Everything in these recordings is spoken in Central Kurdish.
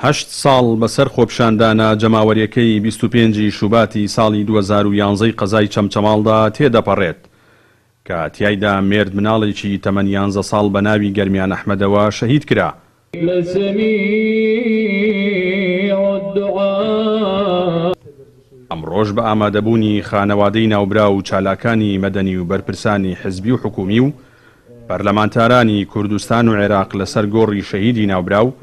هەشت ساڵ بەسەر خۆپیشاندانە جەماوەریەکەی 25 ی شوباتی ساڵی 2011 ی قەزای چەمچەماڵدا تێدەپەڕێت کە تیایدا مێرد مناڵێکی تەمەن یانزە ساڵ بە ناوی گەرمیان ئەحمەدەوە شەهید کرا. ئەمڕۆش بە ئامادەبوونی خانەوادەی ناوبراو و چالاکانی مەدەنی و بەرپرسانی حزبی و حکومی و پەرلەمانتارانی کوردستان و عێراق لەسەر گۆڕی شەهیدی ناوبراو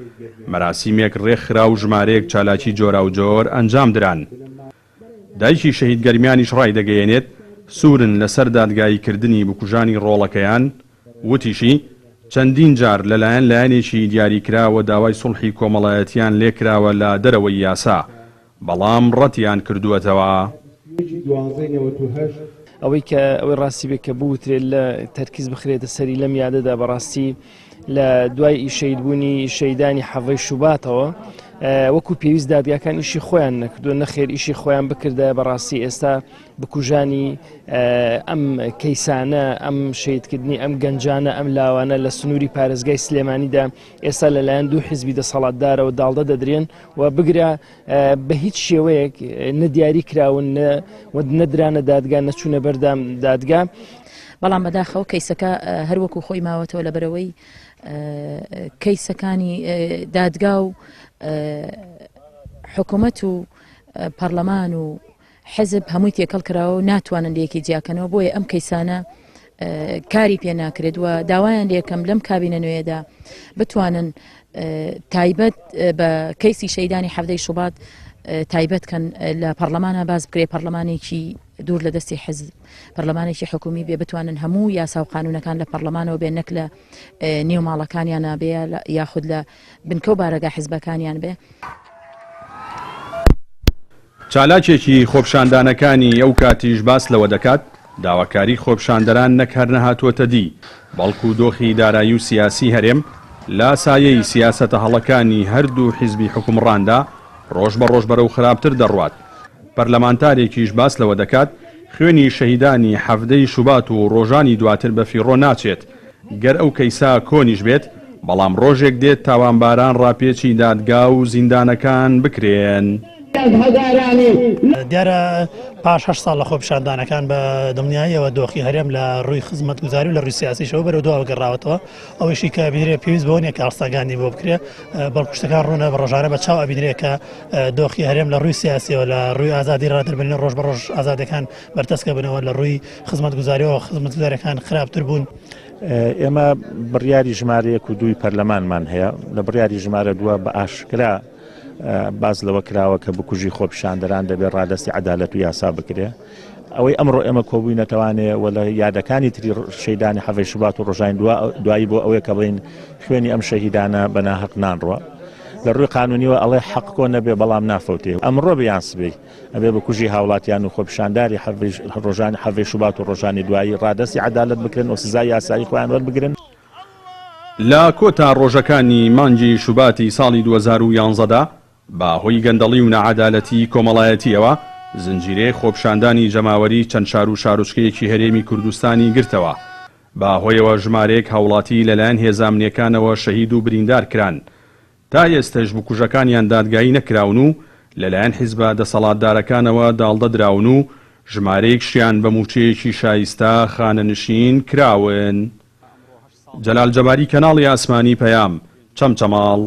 مەراسیمێک ڕێکخرا و ژمارەیەک چالاکی جۆراوجۆر ئەنجامدران. دایکی شەهید گەرمیانیش ڕایدەگەیەنێت، سوورن لەسەر دادگاییکردنی بکوژانی ڕۆڵەکەیان، وتیشی، چەندین جار لەلایەن لایەنێکی دیاریکراوە داوای سوڵحی کۆمەڵایەتییان لێکراوە لە دەرەوەی یاسا، بەڵام ڕەتیان کردووەتەوە. ئەوەی کە ئەوەی ڕاستی بێت کە بوترێت لە تەرکیز بخرێتە سەری لەم یادەدا بەڕاستی لە دوای شەیدبوونی شەیدانی حەڤەی شوباتەوە وەکو پێویست دادگاکان ئیشی خۆیان نەکردو نەخێر ئیشی خۆیان بکردە بەڕاستی ئێستا بکوژانی ئەم کەیسانە ئەم شەیدکردنی ئەم گەنجانە ئەم لاوانە لە سنووری پارێزگای سلێمانیدا ئێستا لەلایەن دوو حیزبی دەسەڵاتدارەوە داڵدە دەدرێن و بگرە بە هیچ شێوەیەک نەدیاری کراون نەدرانە دادگا نەچوونە بەردام دادگا. بەڵام بەداخەوە کەیسەکە هەروەکو خۆی ماوەتەوە لەبەرەوەی کەیسەکانی دادگا و حکوومەت و پەرلەمان و حزب هەمووی تێکەڵ کراوە و ناتوانن لەیەکی جیاکەنەوە بۆیە ئەم کەیسانە کاری پێ ناکرێت و داوایان لێکەم لەم کابینە نوێیەدا بتوانن تایبەت بە کەیسی شەیدانی حەفتەی شوبات تایبەت کەن لە پەرلەمانە باز بکرێ پەرلەمانێکی دوور لە دەستی حزب پەرلەمانێکی حکومی بێ بتوانن هەموو یاسا و قانونەکان لە پەرلەمانەوە بێ نەک لە نێو ماڵەکانیانە بێ یاخود لە بنکە و بارەگا حزبەکانیان بێ. چالاکێکی خۆپیشاندانەکانی ئەو کاتیش باس لەوە دەکات، داواکاری خۆپیشاندەران نەک هەر نەهاتووەتە دی، بەڵکو دۆخی دارایی و سیاسی هەرێم لە سایەی سیاسەتە هەڵەکانی هەردوو حیزبی حوکمڕاندا ڕۆژ بە ڕۆژ بەرەو خراپتر دەڕوات. پەرلەمانتارێکیش باس لەوە دەکات، خوێنی شەهیدانی حەڤدەی شوبات و ڕۆژانی دواتر بەفیڕۆ ناچێت، گەر ئەو کەیسە کۆنیش بێت، بەڵام ڕۆژێک دێت تاوانباران ڕاپێچی دادگا و زیندانەکان بکرێن. دیارە پاش هەشت ساڵ لە خۆپیشاندانەکان بە دڵنیاییەوە دۆخی هەرێم لە ڕووی خزمەتگوزاری و لە ڕووی سیاسیشەوە بەرەو دواوە گەڕاوەتەوە، ئەوەیشی کە ئەبینرێ پێویست بەوە نییە کە هەڵسەنگاندنی بۆ بکرێ، بەڵکو شتەکان ڕوونە بە ڕۆژانە بە چاو ئەبینرێ کە دۆخی هەرێم لە ڕووی سیاسیەوە لە ڕووی ئازادی ڕادەربرین ڕۆژ بە ڕۆژ ئازادیەکان بەرتەسکە بنەوە لە ڕووی خزمەتگوزاریەوە خزمەتگوزاریەکان خراپتر بوون. ئێمە بڕیاری ژمارە یەک و دووی پەرلەمانمان هەیە، لە بڕیاری ژمارە دووە بە ئاشکرا باس لەوە کراوە کە بکوژی خۆپیشاندەران دەبێت ڕادەستی عەدالەت و یاسا بکرێ. ئەوەی ئەمڕۆ ئێمە کۆبووینەتەوانێ و لە یادەکانی تری شەیدانی حەڤەی شوبات و ڕۆژانی دوایی بۆ ئەوەیە کە بڵێین خوێنی ئەم شەهیدانە بە ناهەق نانڕوا. لە ڕووی قانونیەوە ئەڵێ حەق کۆ نەبێ بەڵام نافەوتێ. ئەمڕۆ بێ یان سبەی ئەبێ بکوژی هاوڵاتیان و خۆپیشانداری ڕۆژانی حەڤەی شوبات و ڕۆژانی دوایی ڕادەستی عەدالەت بکرێن و سزای یاسایی خۆیان وەربگرن. لە کۆتا ڕۆژەکانی مانگی شوباتی ساڵی 2011 دا بە هۆی گەندەڵی و ناعەدالەتی کۆمەڵایەتییەوە زنجیرەیەک خۆپیشاندانی جەماوەری چەند شار و شارۆچکەیەکی هەرێمی کوردستانی گرتەوە، بە هۆیەوە ژمارەیەک هاوڵاتی لەلایەن هێزە ئەمنییەکانەوە شەهید و بریندار کران، تا ئێستەش بکوژەکانیان دادگایی نەکراون و لەلایەن حیزبە دەسەڵاتدارەکانەوە داڵدە دراون و ژمارەیەکشیان بە مووچەیەکی شایستە خانەنشین کراون. جەلال جەباری کەناڵی ئاسمانی پەیام، چەمچەماڵ.